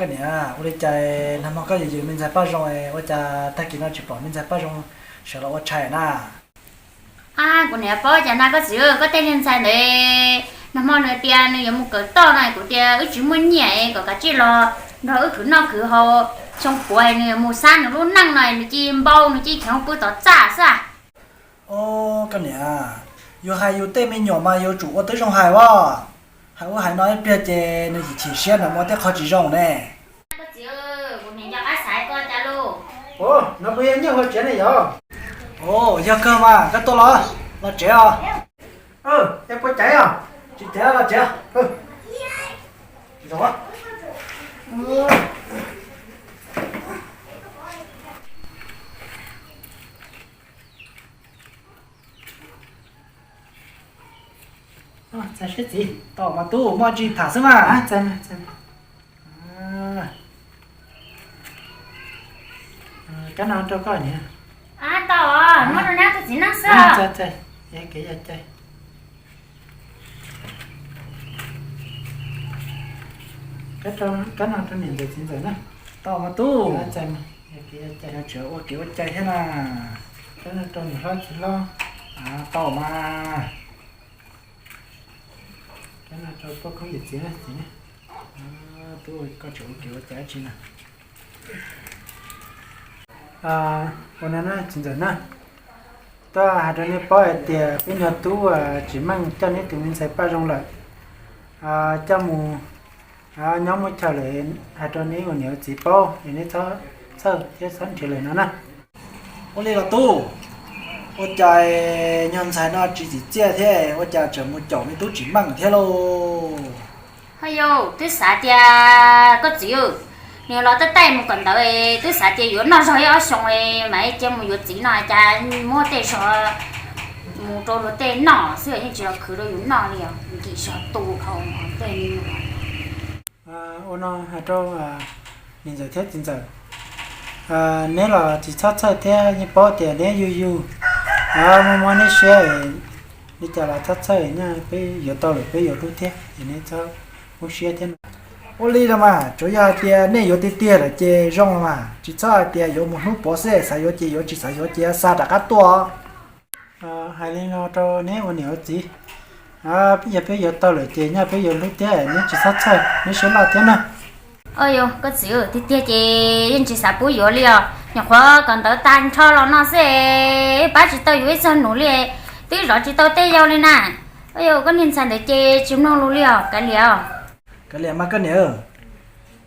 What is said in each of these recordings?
Koj niam, ua li cas nag hmo koj yws yws me ntxhais Paj Zoo, ua cas tag kis no tsis pom me ntxhais Paj Zoo sawv los ua tshais na? Ab, kuv niam paub cas na koj txiv, koj tej niag ntxhais ntawd, nag hmo nws tias nws yuav mus kawm toj no, kuv tias wb tsis muaj nyiaj kom kav tsij los nrog wb khwv noj khwv haus, xyoo puav nws yuav mus xab nws lub neej no, nws cia npau nws cia cheem pw tom txaj xwb. Os, koj niam, yus hais yus tej me nyuam mas yuav tsum ua tib zoo hais as. Hais ub hais no ib pliag ces nws chim chim siab nws ua tej qho tsis zoo ne. Koj txiv, kuv niam nco qab xav koj cas lauj. Os, no puas yog nyiaj hauv tsev ne yom? Os, yog kawg mas, koj tuaj los, los tsev os. Es puas caiv os? Tsis caiv los tsev. Txais siab txiv, tau mas tub, muaj tsis tham xwb mas. Kab no rau koj niam. Tau, muab rau nab koj txiv noj xwb. Kev yog cai. Kab no rau niam ntxawm txiv ntxawm na. Tau mas tub. Tseem ua kev ua cai thiab na. Kab no rau niam hlob txiv hlob. Tau mas. Kab no rau poj koob yawm txiv na txiv na. Tub, koj tseem ua kev ua cai dab tsi na? Ua no na txiv ntxawm na, tuaj hais rau nej paub hais tias peb nyuag tub tsis meej coj neb tus me ntxhais Paj Zoo lawm, coj mus nyob muaj chaw lawm, hais rau neb ua niam ua txiv paub es neb txhob txhawj thiab txhob nrhiav lawm no na. Ua li los tub, ua cas nyuag ntxhais no tsis txim txiaj thiab ua cas tseem mus caum me tub tsis meej thiab lauj? Ho yog twb xav tias koj txiv, nws los tab tab mus kawm ntawv, twb xav tias yuav noj zog ib ob xyoo mas cia mus yuav txiv no cas muab tej zog mus rau luag tej noj xwb yeej tsis los khwv rau yus noj li os, nkim zog tu dhau tej me nyuam. Ua no hais rau niam ntxawm thiab txiv ntxawm, neb los tsis txhob txhawj thiab yeej paub tias neb yug yug, muaj muaj neb siab, li cas los txhob txhawj, nyob peb yuav tau lawm peb yuav hlub thiab es neb txhob kub siab thiab no. Ua li los mas tsuav yog hais tias nej yuav tiag tiag lawm ces zoo los mas, tsis txhob hais tias yuav mus hnub puav xwb, xav yuav ces yuav, tsis xav yuav ces xa rov qab tuaj. Hais li no rau neb ua niam ua txiv, yog peb yuav tau lawm ces nyob peb yuav hlub thiab, neb tsis txhob txhawj, neb siab loj thiab na. Yog koj txiv, tiag tiag ces yeej tsis xav pub yuav li os, nyuam qhuav kawm ntawv tag nrho los no xwb, pab tsis tau yuav ib txog nus li, twb zov tsis tau tej yau li na. Yog koj niag ntxhais ntawd ces tsis mloog lus li os, kav liam os. Kav liam mas koj niam,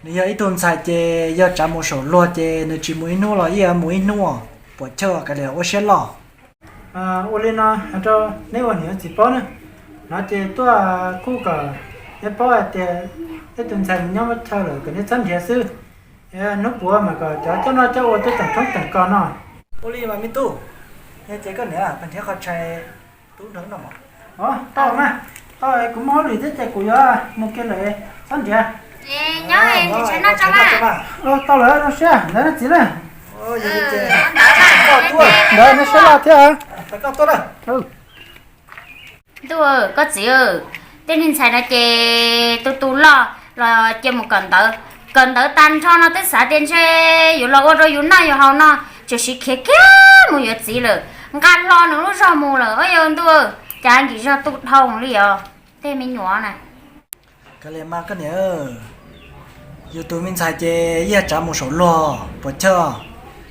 nws yog ib tug ntxhais ces yog tsav mus saum luag ces nws tsis mus ib hnub los yeej mus ib hnub, puam chawj, kav liam ua siab loj. Ua li no hais rau neb ua niam ua txiv paub na, no ces tuaj kuj kom neb paub hais tias ib tug ntxhais nws nyob muaj chaw lawm kom neb txhob nrhiav xwb, hnub puav mas kom cov coj noj coj ua twb teem roob teem kos no. Ua li mas me tub, yog ces koj niam pab nrhiav qhov tshais tub nrog noj mov. Tau mas, tau, kuv muaj hauj lwm thiab ces kuv yuav mus kiag lawm, txhob nrhiav. Nyob nrhiav noj tso mas. Tau lawm, zoo siab ntawd na txiv na. Ntawd neb siab loj thiab. Ntuj, koj txiv, tej niag ntxhais no ces tus tus loj los cia mus kawm ntawv, kawm ntawv tag nrho no twb xav tias ntshe yuav los ua rau yus noj yus haus no, tsuas siv khiav kiag mus yuav txiv lawm, nqa hlo nws lub zog mus lawm. Yog ntuj, cas nkim zog tu dhau li os, tej me nyuam na. Kav liam mas koj niam, yus tus me ntxhais ces yeej tsav mus saum luag puas chawj,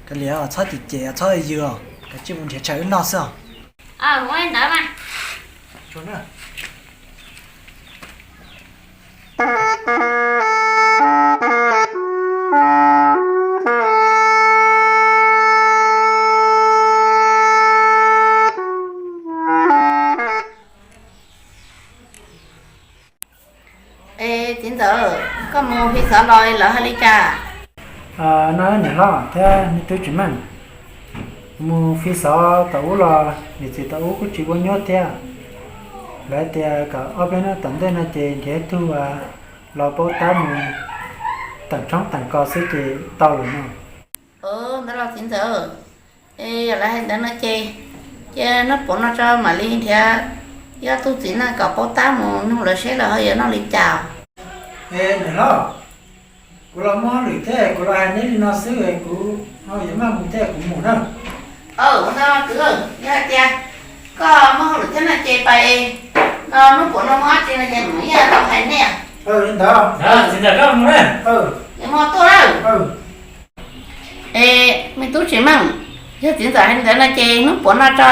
kav liam txhob cem cem txhob yws, kav tsij mus nrhiav tshais wb noj xwb. Ntawd mas. Es txiv ntxawm, koj mus fi xov los lawv hais li cas? No niam hlob thiab me tub tsis meej, mus fi xov tom ub los niam txiv tom ub kuj tsis ua nyuaj thiab. Lawv tias kom ob peb hnub tom ntej no ces nrhiav ib tug los paub tab mus teem tshoob teem kos xwb ces tau lawm no. Ntawd los txiv ntxawm, yog lawv hais ntawd no ces cia hnub puav no tso mam li nrhiav ib tug txiv neej kom paub tab mus nug lawv seb lawv ho yuav noj li cas. Es niam hlob, Kuv los muaj hauj lwm thiab, kuv los hais neb li no xwb, kuv yuav maj mus thiab, kuv mus na. Ua ntawd kwv, yog hais tias koj muaj hauj lwm thiab no ces pais no, hnub puav no muaj dab tsi no ces mam li tau hais nej. Li ntawd, txiv ntxawm, koj mus na. Es mus tuaj na. Es me tub Tsis Meej, yog txiv ntxawm hais li ntawd no ces hnub puav no tso,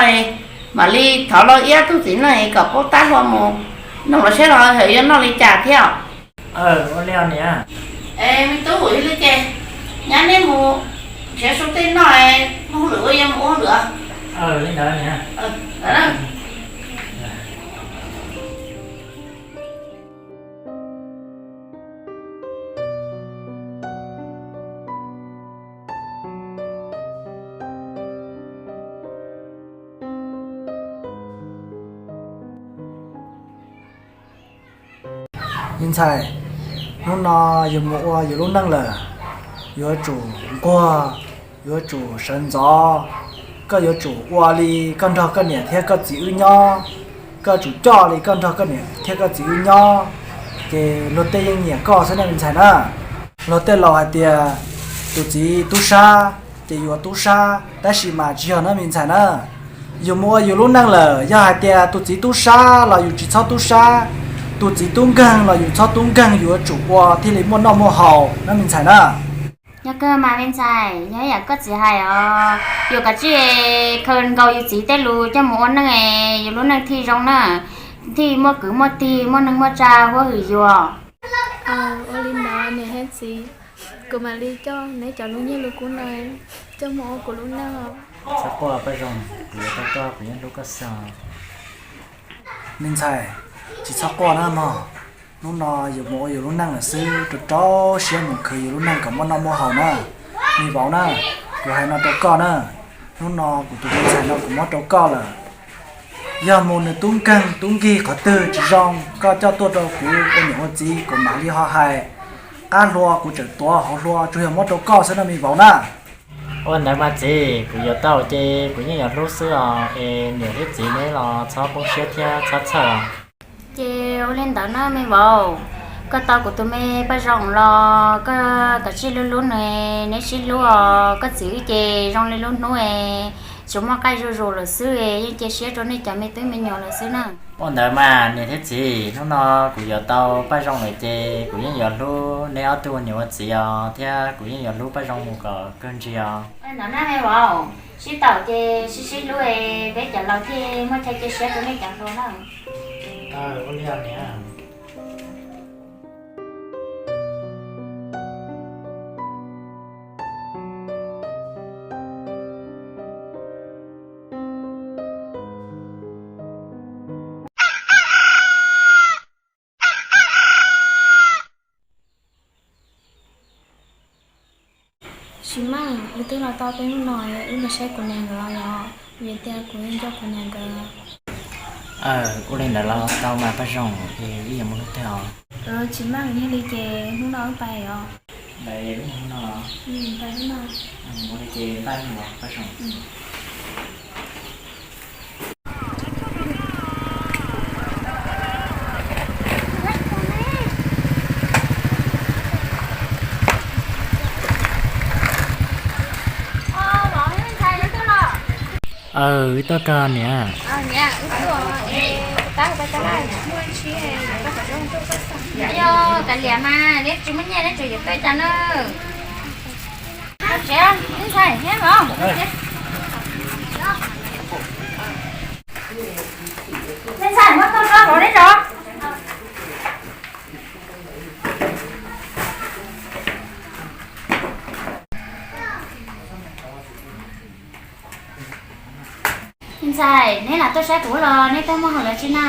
mam li thov lauj iab tub txiv neej kom paub tab hlua mus nug los saib los yuav noj li cas thiab. Ua li niam. Es me tub, yog li ces nyab neb mus nrhiav su tej noj, muaj hauj lwm ua yuav mus ua hauj lwm. Li ntawd niam. Me ntxhais, hnub no yus mus ua yus lub neej lawm, yuav tsum nquag, yuav tsum sawv ntxov, koj yuav tsum ua li koj nrog koj niam thiab koj txiv wb nyob, koj tsum coj li koj nrog koj niam thiab koj txiv wb nyob, ces luag tej yeej nyiam koj xwb na me ntxhais na. Luag tej laus hais tias tus txiv tub sab ces yuav tub sab, tab sis mas tsis yog na me ntxhais na. Yus mus ua yus lub neej lawm, yog hais tias tus txiv tub sab los yus tsis txhob tub sab, tus txiv tub nkeeg los yus txhob tub nkeeg, yuav tsum ua thiaj li muaj noj muaj haus na me ntxhais na. Yog kawg mas me ntxhais, yog yam koj txiv hais os, yus kav tsij khaws nkaus yus txiv tej lus coj mus ua neej, yus lub neej thiaj zoo na, thiaj muaj kwv muaj tij, muaj neej muaj tsa huab hwm yus. Ua li ntawd niam thiab txiv, kuv mam li coj neb cov lub nyiaj lub kub no coj mus ua kuv lub neej. Txhob quaj Paj Zoo, kuv yuav tau koj, kuv yeej hlub koj xwb. Me ntxhais, tsis txhob quaj na mog. Hnub no yus mus ua yus lub neej lawm xwb, rau rau siab mus khwv yus lub neej kom muaj noj muaj haus na. Me vauv na, kuv hais no rau koj na, hnub no kuv tus me ntxhais no kuv muab rau koj lawm. Yog mus nws tub nkeeg tub nkig qhov twg tsis zoo, koj coj tuaj rau kuv ua niam ua txiv, kuv mam li ho hais. Qab hlua kuv tseem tuav, hauv hlua tsuas yog muab rau koj xwb no me vauv na. Ua ntawd mas txiv, kuv yuav tau ces kuv yeej yuav hlub xwb os, es niam thiab txiv neb los txhob poob siab thiab txhob txhawj. Ces ua li ntawd na me vauv, koj tau kuv tus me Paj Zoo los koj kav tsij hlub hlub nws, neb sib hlub os. Koj txiv wb ces zoo li lub hnub es tsuas muaj qaij zuj zus lawm xwb, yeej cia siab rau nej cov me tub me nyuam lawm xwb na. Ua ntawd mas niam thiab txiv, hnub no kuv yuav tau Paj Zoo lawm ces kuv yeej yuav hlub neb ob tug ua niam ua txiv os, thiab kuv yeej yuav hlub Paj Zoo mus kom kawg ntsig os. Ua li ntawd na me vauv, sib tau ces sib sib hlub, peb cov laus thiaj muaj chaw cia siab rau nej cov hluas na. Ua li niam. Tsis Meej, wb twb los tau peb hnub no, wb mus saib kuv niam nkawd los, vim tias kuv yeej nco kuv niam nkawd. Ua li ntawd los tau mas Paj Zoo, es wb yuav mus lub twg os? Tsis Meej, yog li ces hnub no wb pais os. Pais hnub no. Pais hnub no. Ua li ces npaj mus Paj Zoo. Wb tuaj kawg niam. Yog kav liam mas neb tsis muaj nyiaj neb tseem yuav tuaj cas na. Me ntxhais, me ntxhais, muab tau rau hauv neb zos. Me ntxhais, neb lam tuaj saib kuv los neb tuaj muaj hauj lwm dab tsi na?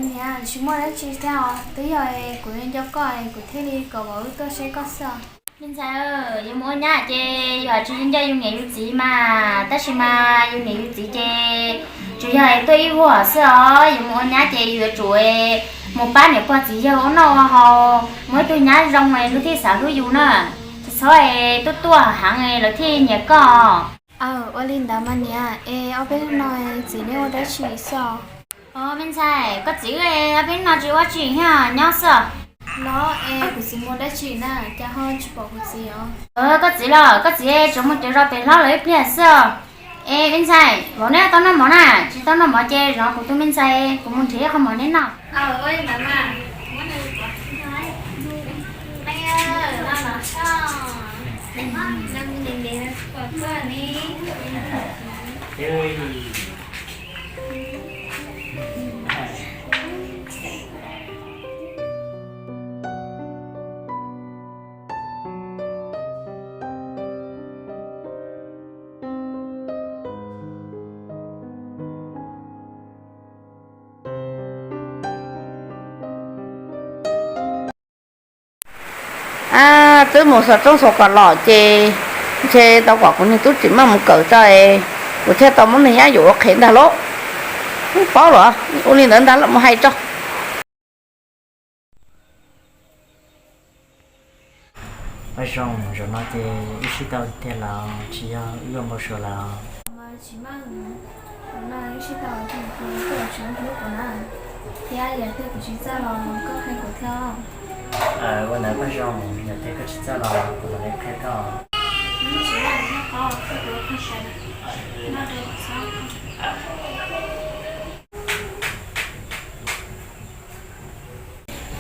Niam, tsis muaj dab tsi thiab os, twb yog kuv nco koj kuv thiaj li kom vauv wb tuaj saib koj xwb os. Me ntxhais, yuav mus ua nyab ces yus tsis nco yus niam yus txiv mas, tab sis mas yus niam yus txiv ces tsuas yog tuaj ib vuag xwb os. Yuav mus ua nyab ces yus yuav tsum mus pab niam pog txiv yawg ua noj ua haus, muaj ib tug nyab zoo lawv thiaj xav hlub yus na. Tsis txhob tuaj tuaj heev lawv thiaj nyiam koj. Aw, ua li ntawd mas niam, es ob peb hnub no txiv neb ua dab tsi xwb os? Os me ntxhais, koj txiv wb ob peb hnub no tsis ua tsi thiab, nyob xwb os. Los es kuv txiv mus dab tsi na, cas ho tsis pom kuv txiv os? Koj txiv los, koj txiv tsuas mus cuav zos pem hlob lawv ib pliag xwb os. Es me ntxhais, vauv neb tau noj mov na? Tsis tau noj mov ces zov kuv tus me ntxhais, kuv mus nrhiav ib qho mov neb noj. Twb mus xov tooj xov kom los ces ntshe tau kom kuv niag tub tsim meej mus kawm tso es kuv thiaj tau muab niag nyab yuam ua qhev ntag lauj. Paub los ua li ntawd ntag los mus hais tso. Paj Zoo, zaum no ces wb sib tau tiag los tsis yog wb ua npau suav lawm? Tsis meej, zaum no wb sib tau tiag ces koj yuav tsum hlub kuv na, thiab yog tias kuv tsis txawj los koj qhia kuv thiab. Ua ntawd Paj Zoo, yog tias koj tsis txawj los kuv mam li qhia koj. Tsis meej, noj qhov koj puas qhov sai, noj rau kom txhob.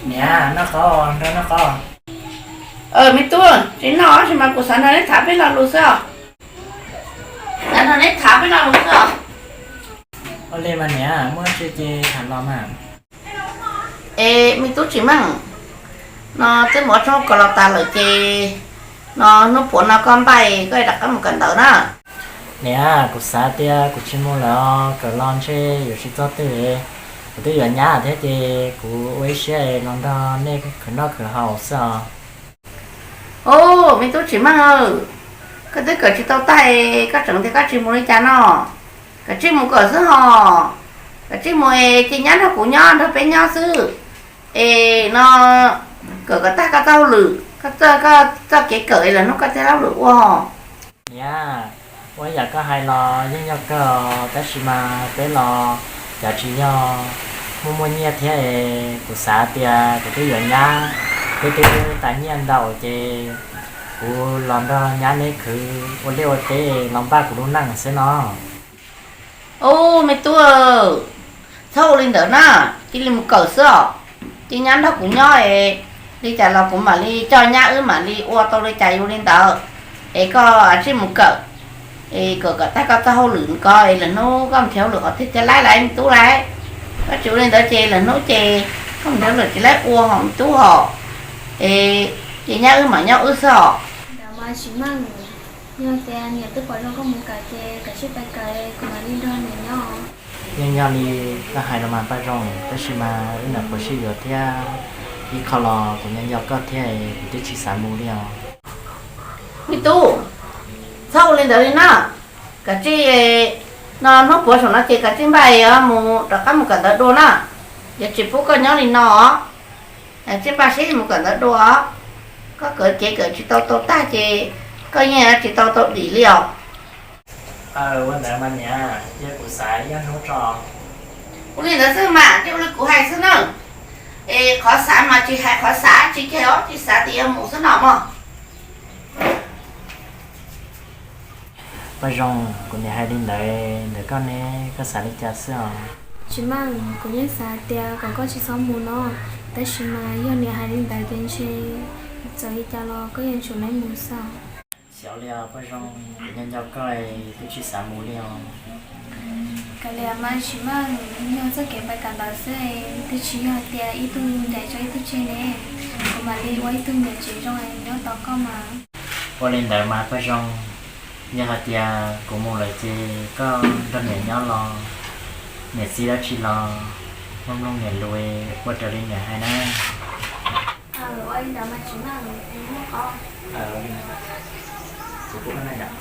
Niam, noj qhov, nrog noj qhov. Me tub, tsis noj, tab sis mas kuv xav nrog neb tham peb lo lus xwb os. Xav nrog neb tham peb lo lus xwb os. Ua li mas niam, muaj dab tsi ces tham los mas. Es me tub tsis meej, no twb mus ua tshoob kos los tas lawm ces no hnub puav no koj npaj koj rov qab mus kawm ntawv na. Niam, kuv xav tias kuv tsis mus lawm os, kawm los ntshe yuav tsis txog twg. Kuv twb yuav nyab thiab ces kuv ua ib siab los nrog nej khwv noj khwv haus xwb os. Ub, me tub tsis meej, koj twb kawm tsis tau tag, koj tseem tias koj tsis mus li cas no? Koj tsis mus kawm xwb hos, koj tsis mus es cia nyab nrog kuv nyob nrog peb nyob xwb. Es no kawm kom tag koj txoj hauj lwm, koj txoj, koj txoj kev kawm es lwm hnub koj thiaj hauj lwm ua hos. Niam, ua yam koj hais los yeej yog kawg, tab sis mas peb los cas tsis yog muaj muaj nyiaj thiab es kuv xav tias kuv twb yuav nyab, peb twb tas nyiaj ntau ces kuv los nrog nyab neb khwv ua liaj ua teb los npaj kuv lub neej xwb no. Ub, me tub, txhob ua li ntawd na, cia li mus kawm xwb os. Cia nyab nrog kuv nyob es li cas los kuv mam li coj nyab wb mam li ua tau li cas yuav li ntawd. Es koj tsis mus kawm, es kawm kom tag koj txoj hauj lwm ko es lwm hnub koj mus nrhiav hauj lwm qhov twg thiaj laib lauj me tub lauj. Koj tsis ua li ntawd ces lwm hnub ces koj mus nrhiav hauj lwm tsis laib ua hos me tub hos. Es cia nyab wb mam nyob wb xwb os. Ntawd mas tsis meej, yog tias niam twb pom zoo koj mus kawm ces koj cia li kawm, kuv mam li nrog niam nyob. Yeej yog li koj hais los mas Paj Zoo, tab sis mas wb niam qhuav sib yuav thiab, ib qho los kuv nco nco koj thiab, kuv twb tsis xav mus li os. Me tub, txhob ua li ntawd li na. Koj cia li, no hnub puav saum no ces koj cia li npaj mus rov qab mus kawm ntawv dua na. Yuav tsis pub koj nyob li no os. Koj cia li npaj siab mus kawm ntawv dua os. Koj kawm kev kawm tsis tau tau tag ces koj yeej tsis tau tau dim li os. Ua ntawd mas niam, cia kuv xav ib hnub tso. Ua li ntawd xwb mas, cia ua li kuv hais xwb na. Es qhov xav mas tsis hais qhov xav tsis kiag os, tsis xav tias yuav mus xwb no mog. Paj Zoo, kuv niam hais li ntawd ntawm koj ne, koj xav li cas xwb os? Tsis meej, kuv yeej xav tias kom koj tsis txhob mus no, tab sis mas yog niam hais li ntawd ces ntshe txawm li cas los koj yeej tsum laib mus xwb. Xyov li os Paj Zoo, kuv nco nco koj twb tsis xav mus li os. Kav liam mas tsis meej, yog txoj kev pais kawm ntawv xwb, twb tsis yog tias ib tug ncaim tso ib tug tseg ne. Kuv mam li ua ib tug niam tsev zoo nyob tos koj mas. Ua li ntawd mas Paj Zoo, yog hais tias kuv mus lawm ces koj nrog niam nyob los, niam txiv dab tsi los mloog mloog niam lus, ua raws li niam hais na. Ua li ntawd mas tsis meej, kuv pub koj noj yom.